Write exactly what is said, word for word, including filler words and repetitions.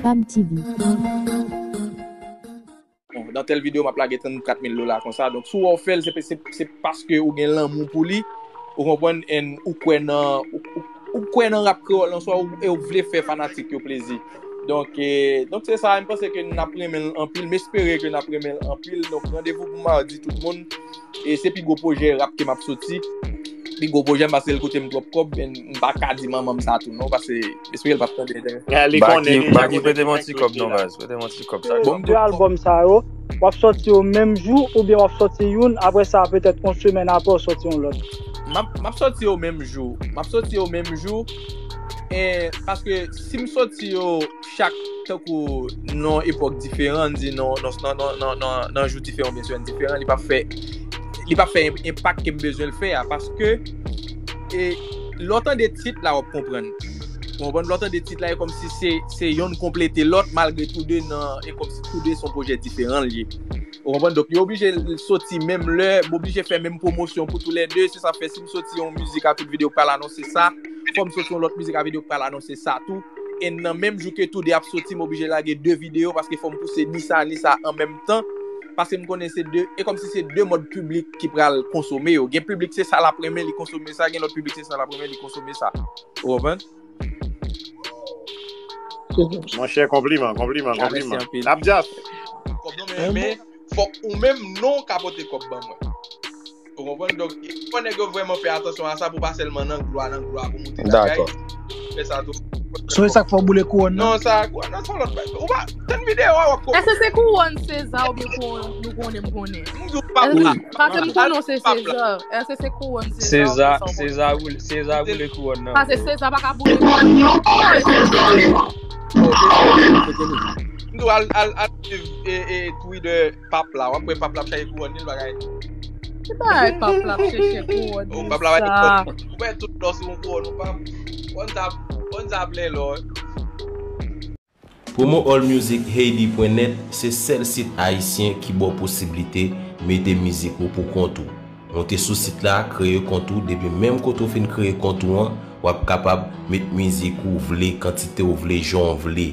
Pam T V. Bon, nan tèl videyo, m ap lage trannkat mil dola konsa. Donk, si w wè w fè l, se, se, se paske ou gen lanmou pou li, ou konprann, and ou kwè nan, ou, ou, ou kwè nan rap kreyòl an swa, ou, e ou vle fè fanatik yo plezi. Donk, e, donk se sa, m panse ke n ap renmen l anpil, m espere ke n ap renmen l anpil. Donk, randevou pou madi, tout moun. E se pi gwo pwojè rap ke m ap soti. Pi gwo pwojè m, paske l koute m twòp kòb, men m pa ka di manman m sa tou non, paske m espere l p ap tande. Li konnen deja. Baki, prete m yon ti kòb non, baz. Prete m yon ti kòb, sa. Bon, de albòm sa yo, w ap sòti yo menm jou oubyen w ap sòti youn, apre sa petèt yon semèn apre w sòti yon lòt? M ap, m ap sòti yo menm jou. M ap sòti yo menm jou. E, paske si m sòti yo chak, tankou nan epòk diferan, di nan, nan, nan jou diferan, oubyen semèn diferan, li p ap fè, li p ap fè enpak ke m bezwen l fè a, paske, e, lè w tande tit la, w ap konprann. Ou konprann? Lè w tande tit la, e kòmsi se, se yonn konplete lòt, malgre tou de nan, e kòmsi tou de se yon pwojè diferan l ye. Ou konprann? Donk, yo oblije soti menm lè, m oblije fè menm pwomosyon pou tou lè de. Se sa fè, si m soti yon mizik a tout videyo k pral anonse sa, fò m soti yon lòt mizik a videyo k pral anonse sa tou. E nan menm jou ke tou de ap soti, m oblije lage de videyo, paske fò m pouse ni sa, ni sa an menm tan. Paske m konnen se de, e kòmsi se de mòd piblik ki pral konsome yo. Gen piblik se sa l ap renmen, li konsome sa, gen lòt piblik se sa l ap renmen, li konsome sa. Ou konprann? Monchè, konpliman, konpliman, konpliman. Abdias. Kòb non, men, men fòk ou menm non w ka pote kòb ban mwen. Ou konprann? Donk, fò nèg yo vrèman fè atansyon a sa pou pa sèlman nan glwa, nan glwa pou moute lakay. Fè sa tou. So e sa k fè w boule kouwòn nan? Non, sa, kouwòn nan se yon lòt bagay. Ou pa, tann videyo a, w ap konprann. Èske se kouwòn Seza oubyen kouwòn nou konnen m konnen? M di w pap la. Paske m konnen w se Seza. Èske se kouwòn Seza? Seza, Seza boule, Seza boule kouwòn nan. Paske Seza pa ka boule kouwòn. M di w al, al, al swiv e, e, Twitter pap la. W ap wè pap la ap chache kouwòn li, l bagay. Ki bagay pap la ap chache kouwòn li sa? Ou wè tout lò sou yon kouwòn ou pap. Kouwòn sa, kouwòn sa plen lò. Promo All Music Haiti pwen nèt se sèl sit ayisyen ki ba w posiblite mete mizik ou pou kont ou. Monte sou sit la, kreye kont ou, depi menm kote w fin kreye kont ou an, w ap kapab met mizik ou vle, kantite w vle, jan w vle.